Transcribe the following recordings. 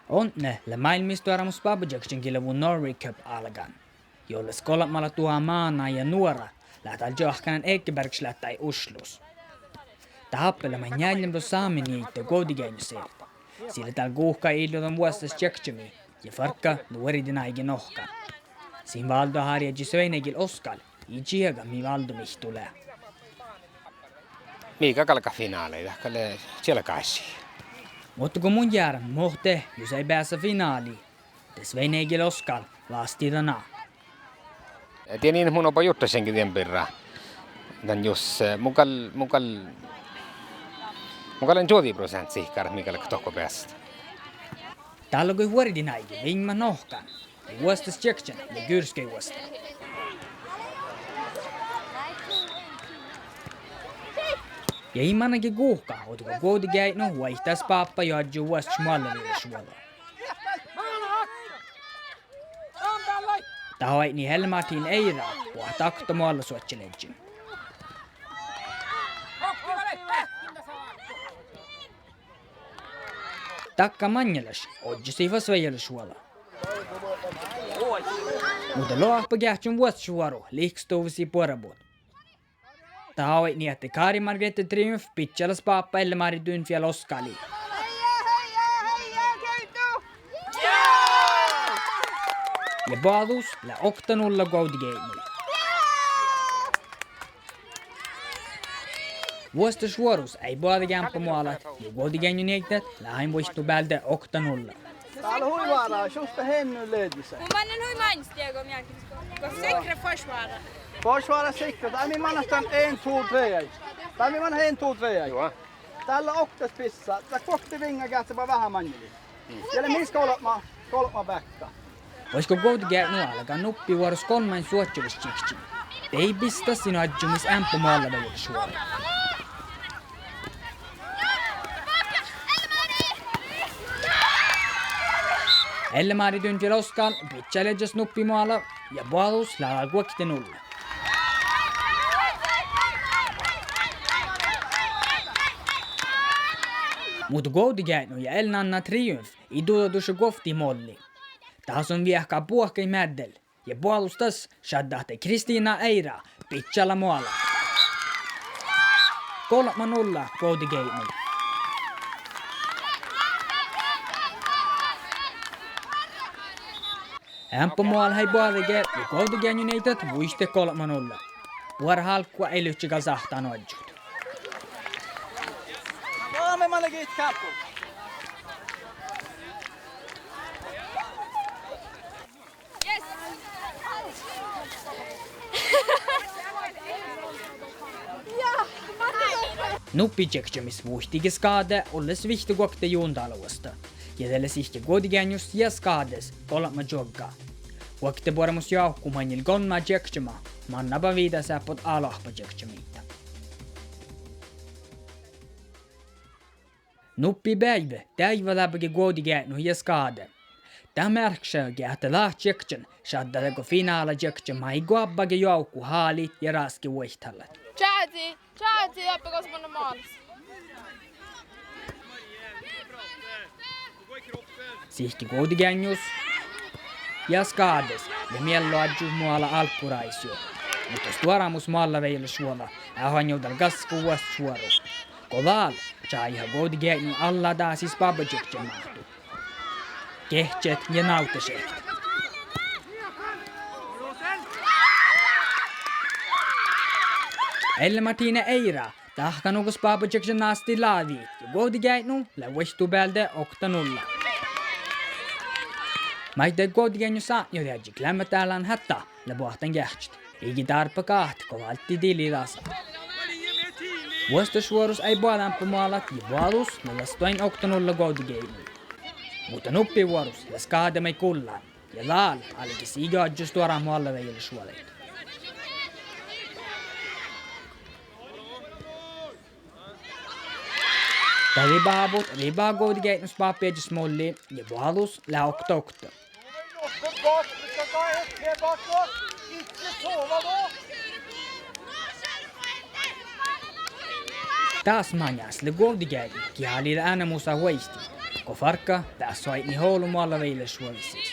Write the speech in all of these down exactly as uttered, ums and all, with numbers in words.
Odne lea máilmmi stuorámus spábbačiekčangilvu Norway Cup álgán. Juo leat golbma duhát máná ja nuora leat dál čoahkkanan Ekebergssléttai Oslos. Dat áppe lea maid njealljemus sámi nieidda Guovdageainnu sierda. Sii lea dál guhká illudan vuosttaš čiekčamii ja fargga nu vuordin áigge nohkan. Sin váldohat árjjis Svein Egil Oskal ii čiegat mii váldomihttu lea. Mii gal galgat finálaid, dat gal lea čielgási. Muhto go mun jearan, mohte jus eai beasa finálii, de Svein Egil Oskal vástida ná: Dien in mun oba jurddašengi dien birra. Dan jus, eh, mun gal, mun gal, mun gal lean čuođi proseantta sihkkar ahte mii galgat dohko beassat. Dál lea goit vuordin áigi viimmat nohkan. Ja vuosttaš čiekčan lea Gurskei vuostá. Ja ii manai ge guhká ovdal go Guovdageaidnu vuoittá spáppa joažžut vuosttaš moallaviđašvuođa. Dat oaidnii Elle Martine Eira boahtit okta moalla suohčaležžan. Dakká maŋŋelaš ožžo sii fas vejolašvuođa. Muhto loahpageahčan vuosttaš vuoru lihkostuvvá sii buorebut. Dat oaidnii ahte Kari Margrethe Triumf bidjala spáppa Elle Mari Dunfjeld Oskalii. Ja boađus lea okta nulla Guovdageaidnui. Vuosttaš vuorus eai boađege eambbo moalat ja Guovdageainnu nieiddat lea ain vuittubealde okta nulla. Dál lea hui vára, šuhta hennu ledje. Mun mannen hui máŋis diego mjálkis go sikra forsvara. Forsvara sikra, dál mii manat dan en, to, tre. Dál mii manat en, to, tre. Dál lea okta pissa, dat guokte viŋŋa geahččalit ba veahá maŋŋelit. Ja lea mis golbma, golbma beakka. Vaikko Guovdageaidnu álgá nuppi vuorus golmmáin suohččalaš čiekčamii, de ii bista sin oažžut mis eambbo moallavejolašvuođa. Elle Mari Dunfjeld Oskal bidjaležžas nuppi moala ja boađus lea dál guokte nulla. Muhto Guovdageaidnu ja Elle Nanna Triumf ii duđa dušše guovttit moalli. Dat son viehka buohkaid meaddel ja boađus das šaddá ahte Kristina Eira bidjala moala. Golbma nulla Guovdageaidnu. Eambbo moala eai boađege ja Guovdageainnu nieiddat vuittii golbma nulla. Buoret álggu eai livčče gal sáhttán oažžut. Nuppi čiekčamis vuittii ge Skade olles vihtta guokte Juvndala vuostá. Ja de lea sihke Guovdageainnus ja Skades golbma čuoggá. Guokte boremus joavkut maŋŋil golmma čiekčama mannaba viidáseappot A-loahpačiekčamiidda. Nuppi beaivve deaivvadeaba ge Guovdageaidnu ja Skade. Dat mearkkaša ge ahte dat čiekčan šaddá dego finálačiekčan maid goabbá ge joavkut háliid ja ráskki vuoittallat. Čázi, čázi, dáppe gos manná moalas. Sihke Guovdageainnus ja Skades lea mielloažžut moala álgguráisjođi. Muhto stuorámus moallavejolašvuođa eat oainnu dal gaskka vuosttaš vuoru. Go dál čájeha Guovdageaidnu alla dás spábbačiekčamáhttu. Geahččat ja návttašehket. Elle Martine Eira dahká nugo spábbačiekčan nástii láđi ja Guovdageaidnu lea vuittubealde okta nulla. Maiddái Guovdageainnus átnejođi áiggi, Klemmet Erlend Hætta, lea boahtán geahččat. Iige dárbbaš ahte go válddii dili dasa. Vuosttaš vuorus eai boađe eambbo moalat ja boađus lea das okta nulla Guovdageaidnui. Muhto nuppi vuorus lea Skade maid gullán ja dál álgii iige oažžut stuorát moallavejolašvuođaid. Dat ribahá bot, ribahá Guovdageaidnu spáppa iežas moalli ja boađus lea okta okta. Dás maŋis lea Guovdageaidnu geat háliide eanemusat vuoitit. Go fárgga beassohatnii olu moalla vejolašvuođas sis.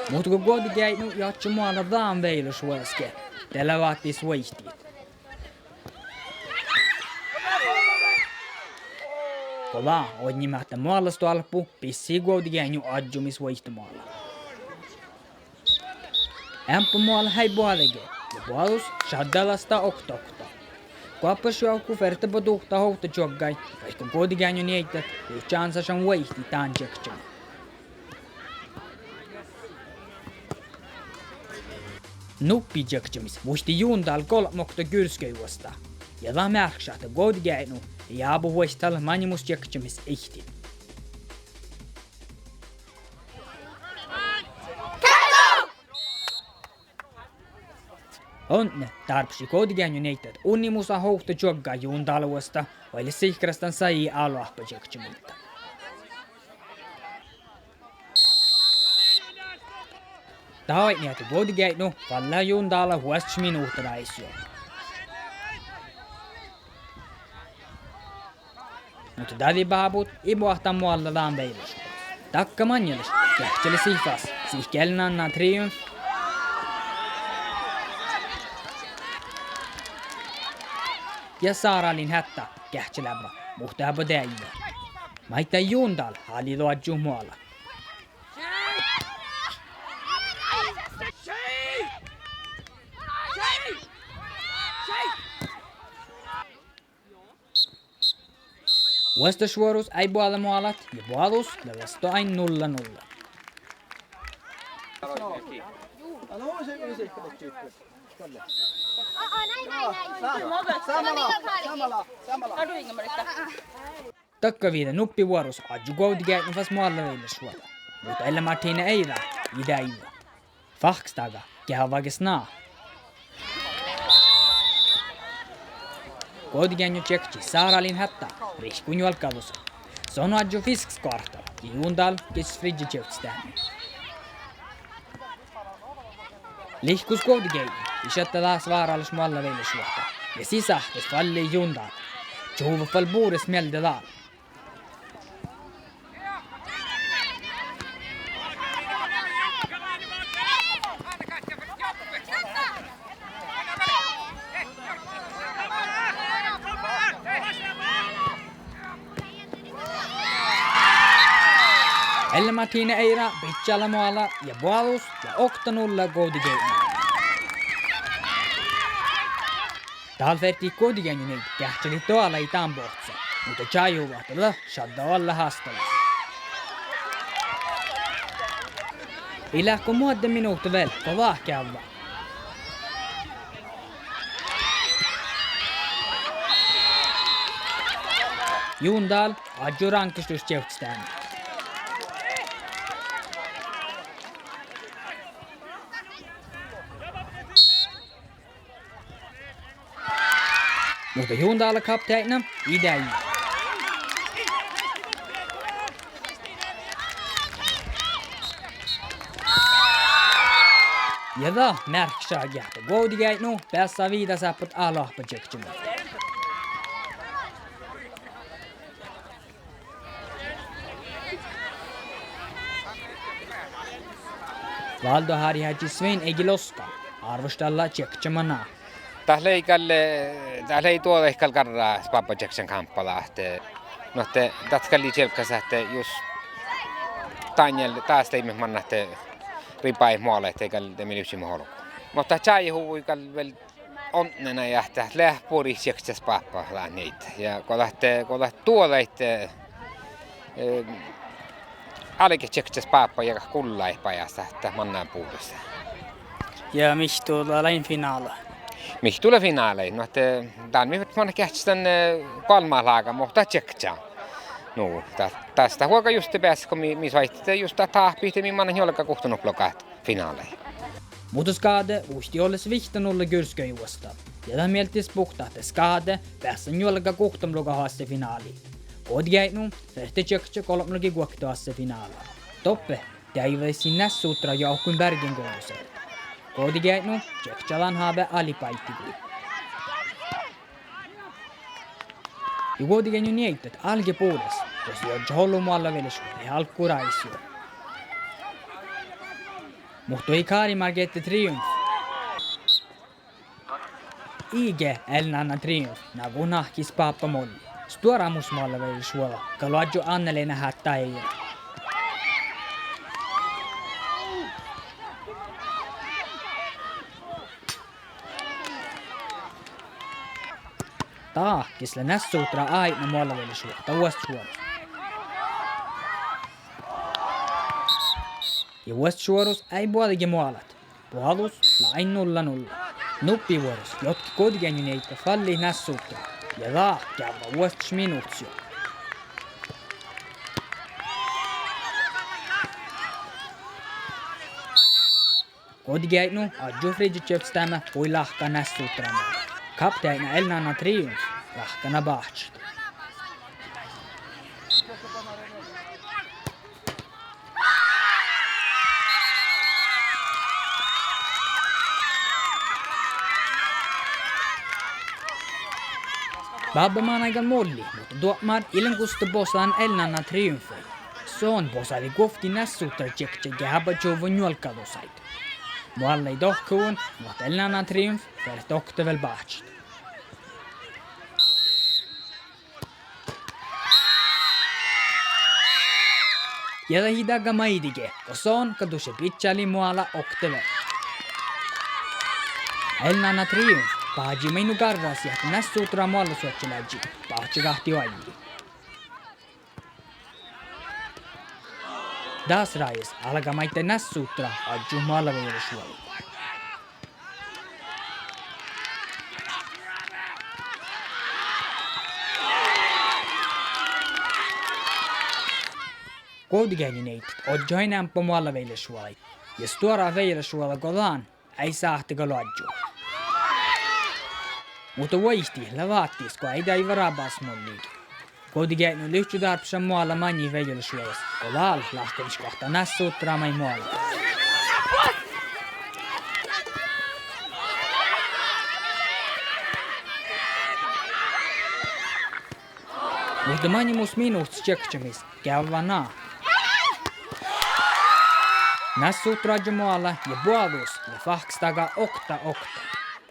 Muhto go Guovdageaidnu ii oaččo moala dan vejolašvuođas ge, de lea váttis vuoitit. Go dat oinniimet moallastoalpu, bissii Guovdageainnu oažžumis vuoittamoala. Eambbo moala eai boađe ge ja boađus šaddalastta okta okta. Goappašvuohku ferteba duhtat ovtta čuoggái, vaikko Guovdageainnu nieiddat lei čánssašan vuoitit dan čiekčami. Nuppi čiekčamis vuittii Jón Dál golbma okta Gurskeid vuostá. Ja dat mearkkaša ahte Guovdageaidnu lei ábu vuoittat maŋimus čiekčamis ihtin. Odne dárbbašii Guovdageainnu nieiddat unnimusat ovtta čuoggá Jón Dála vuostá, oaidá sihkkárastan sajis álohppa čiekčamiidda. Dáidni ahte Guovdageaidnu fallá Jón Dála vuosttaš minuhta rájes juo. Muhto dađibehábut ii boahtán moalla dan vejolašvuođas. Dakka maŋŋelaš geahččala sii fas, sii gealle nanná triumf. Ja Sárálin Háttá geahččaleaba, muhto eaba deaivve. Maiddái Jón Dál háliidoažžut moala. Vuosttaš vuorus eai boađe moalat ja boađus lea das doain nulla nulla. Dakkaviđe nuppi vuorus oažžu Guovdageaidnu fas moalla vejolašvuođa, muhto Elle Martine Eira ii deaivve. Fáhkkestaga geavvá ges ná. Guovdageainnu čiekčii Sárálin Háttá rihkku njuolggadusa. Son oažžu fiskas goartala ja Jón Dál gis friddječeavttis deaimmet. Lihkus Guovdageidnu ii šatta dás váralaš moalla vejolašvuohta ja sii sáhttá fallii Jón Dál. Čuvvat fal bures mielde dál. Elle Martine Eira bidjalii moala ja boađus lea okta nulla Guovdageidnui. Dál fertii Guovdageainnu nieiddat geahččalit doalai dán bohccon, muhto čájehuvvá ahte dat šaddá oalle hástagas. Ii leat go muoddel minuhta vel go dat geavvá. Jón Dál oažžu ráŋggaštuščeavttis deaimmet. Muhto Jón Dála kapteaidna ii deaivve. Ja dat mearkkaša ahte Guovdageaidnu beassá viidáseahppat álohppa čiekčamin. Váldohárjeheaddji Svein Egil Oskal árvvoštallá čiekčama ná: Dat lei gal, dat lei duođai gal garra spábbačiekčankámppa ahte, nu ahte dat gal lei čielggas ahte jus Daniel dás lei mii manne ahte ribahit moala, ahte gal de mii livččiimet olgu. Muhto čájehuvvui gal vel odne ahte dat lea bures čiekčaspáppa dat nieiddat. Ja go dat, go dat duođai, eh, eh, álget čiekčaspáppa ja gal gullái bajás dat, dat manná bures. Ja mihkkege dat lea finála? Mihkkege lea finála, nu ahte dán mii fertet manne geahččat dan, eh, golmmalága, muhto čiekča. Nu, dat, das dat vuolgá juste beassat go mii, mii soaittii juste dat dáhpit, mii manaimet njuolga guhtta nuppe logat finálii. Muhto Skáde vuittii olles vihtta nulla Gurskoji vuostá. Ja dat mielddis bukte ahte Skáde beassá njuolga guhtta logat oassege finálii. Guovdageaidnu ferte čiekča golbma logi guokte oassege finála. Doppe deaivvadis Nessutra johkun bárgenguđus. Guovdageaidnu čiekča dan háve Alip Aitigu. Ja Guovdageainnu nieiddat álge bures, gos lei ožžo ollu moallavieljašvuođa álggus rájes juo. Muhto ii Kari Margrethe Triumf ii ge Ellen Anna Triumf nagot nahkis Bábba Molly. Stuorámus moallavieljašvuođa gal oažžu Anne Lene Hátta Eira. Dahkes lea Nessutra áidna moallavieljašvuohta vuosttaš vuorus. Ja vuosttaš vuorus eai boađege moalat. Boađus lea ain nulla nulla. Nuppi vuorus jotke Guovdageainnu nieiddat fallit Nessutra. Ja dat geavvá vuosttaš minuhtas juo. Guovdageaidnu oažžu friddječeavddjasdeami hui láhkai Nessutra moala. Kapteaidna Ellen Anna Triumf ráhkkanii báhčit. Bábba manai gal mollii, muhto doapmár ii lean gusta bosadan Ellen Anna Triumfii. Son bosadii guovtti Nessutra čiekčat geaha čuvvon njuolggadusaid. Moalla lei dohkkehuvvon, muhto Ellen Anna Triumf ferte okta vel báhčit. Ja dat ii dogga maidege, go son gal dušše bidjallii moala okta vel. Ellen Anna Triumf báhčii maid nu gárvvasis ahte Nessutra moallasoažžu leažžii báhčagahttit oažžut. Das rájes álgá maiddái Nessutra oažžut moallavieljašvuođaid. Guovdageainnu nieiddat ožžo eambbo moallavieljašvuođaid. Ja stuorát vieljašvuođa go dán eai sáhte gal oažžut. Muhto vuoitit lea váttis go eai deaivva rabas mollii ge. Guovdageainnu livččii dárbbašan moala maŋŋit vieljašvuođas go dál láhkadit šat Nessutra maid moala. Muhto maŋimus minuhtas čiekčamis geavvá ná. Nessutra oažžu moala ja boađus lea fáhkkestaga okta okta.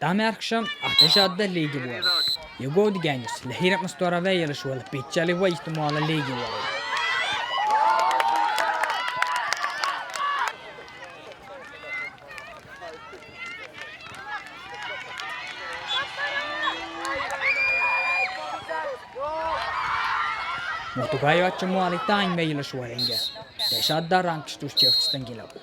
Dat mearkkaša ahte šaddat liigevuoru. Ja Guovdageainnus lea hirbmat stuorra vieljašvuođa bidjallii vuoittamoala liigevuoru. Muhto go eai oaččo moalit dain vieljašvuođain ge, de šaddá ráŋggaštuščievččasdan gilbu.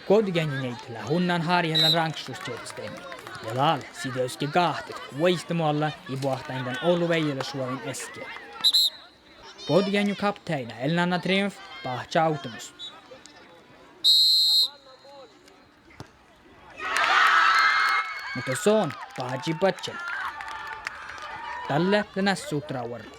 Guovdageainnu nieiddat leat unnán hárjehallan ráŋggaštuščievččasdeammit. Ja dál sii dieđusge gáhtet go vuoittamoalla ii boahtán dan olu vieljašvuođain easka. Guovdageainnu kapteaidna Ellen Anna Triumf báhčá ovdamus. Muhto son báhčii badjel. Dalle lea Nessutra vuorru.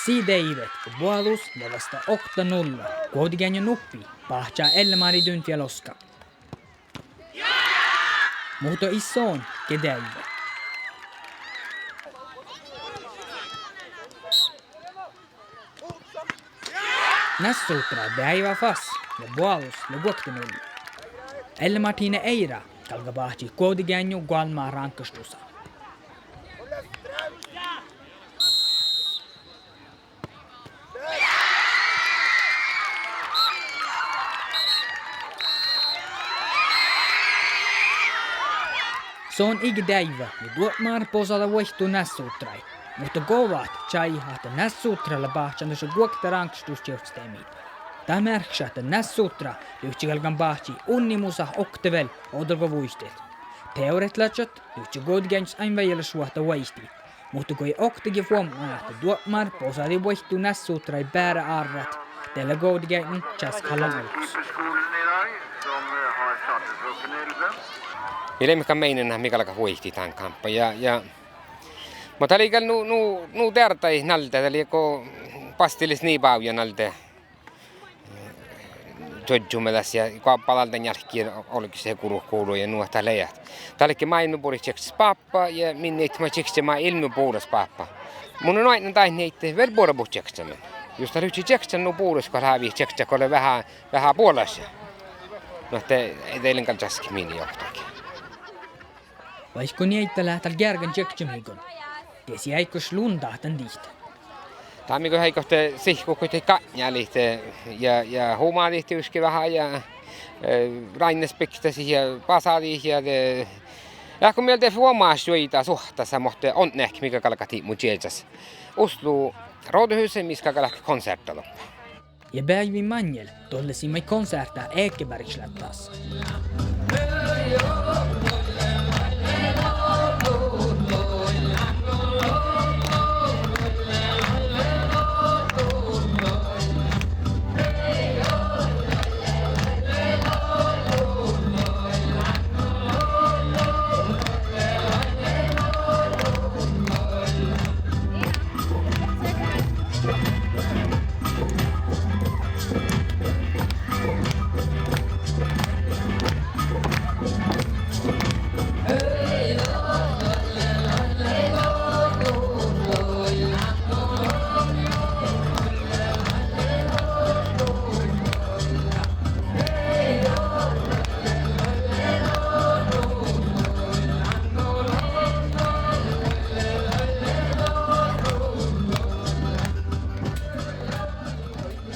Sii deaivvet go boađus lea fas okta nulla. Guovdageainnu nuppi báhčá Elle Mari Dunfjeld Oskal. Muhto ii son ge deaivve. Nessutra deaivvá fas ja boađus lea guokte nulla. Elle Martine Eira galgá báhčit Guovdageainnu goalmmát ráŋggaštusa. Son ii ge deaivve ja doapmár bosada vuoittu Nessutraid. Muhto govvat čájehit ahte Nessutra lea báhčán dušše guokte ráŋggaštuščievččasdeammit. Dat mearkkaša ahte Nessutra livččii galgan báhčit unnimusat okta vel ovdal go vuittet. Teoreatlaččat livčče Guovdageainnus ain vejolašvuohta vuoitit, muhto go oktage fuomášii ahte duopmár bosadii vuoittu nás sutraid beare árrat, de lea Guovdageainnu časkehallan olggos. Mii leimmet gal meinat ahte mii galgat vuoitit dán kámppa ja, ja, muhto dat lei gal nu, nu, nu deardaid nalde, dat lei go bastilis ni bávjja nalde čuožžu mielde ja go oba dal dan njalkki olggos ja gurut gulu ja nu ahte dat lei ahte dat ledje máilmmi bures čiekčas bábba ja min nieiddat maid čiekčat maid ilmmi bures bábba. Mun lean oaidnán daid nieiddat vel buorebut čiekčamin. Jus dat livčče čiekčan nu bures go lávejit čiekčat go lea veahá, veahá buolaš. Nu ahte de lean gal časket min oktage. Vaikko nieidda leat dal geargan čiekčamiiguin, de sii áiggus lundat dan dihte. Dál mii go áiggut de sihkut goit gatnjalit ja, ja humadit dieđusge veahá ja, eh, ráinnas biktasit ja basadit ja de, ja go mielde fuomáš juoidá suohtasa, muhto odne mii gal galgat dihtet mu čiežas Oslo Rådhuset, mis gal galgat konserta doppe. Ja beaivvi maŋŋel dolle sii maid konserta Ekebergsletta.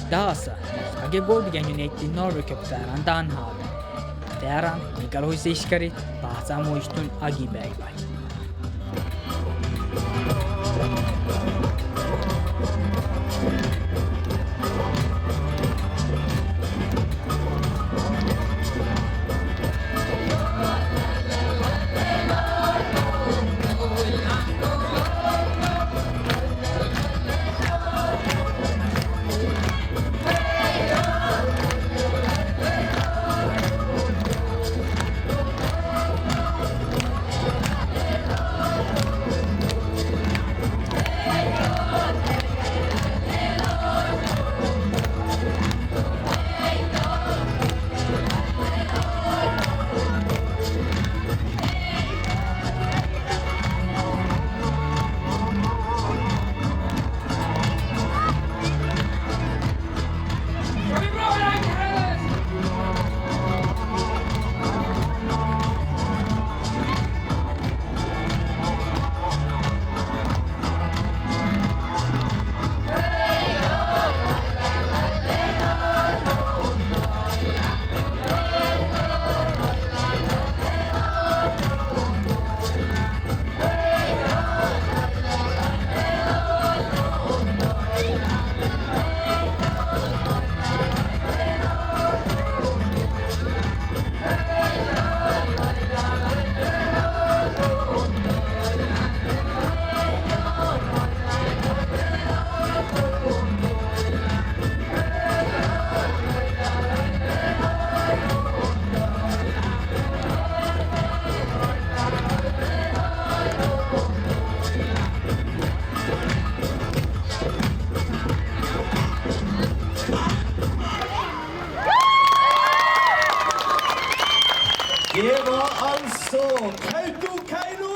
Dasa, mat ge Guovdageainnu nieiddat Norrköpfearán dán háve. Fearán mii gal hui sihkkarit báhcá muittuin agibeaivái. Det var altså Kautokeino!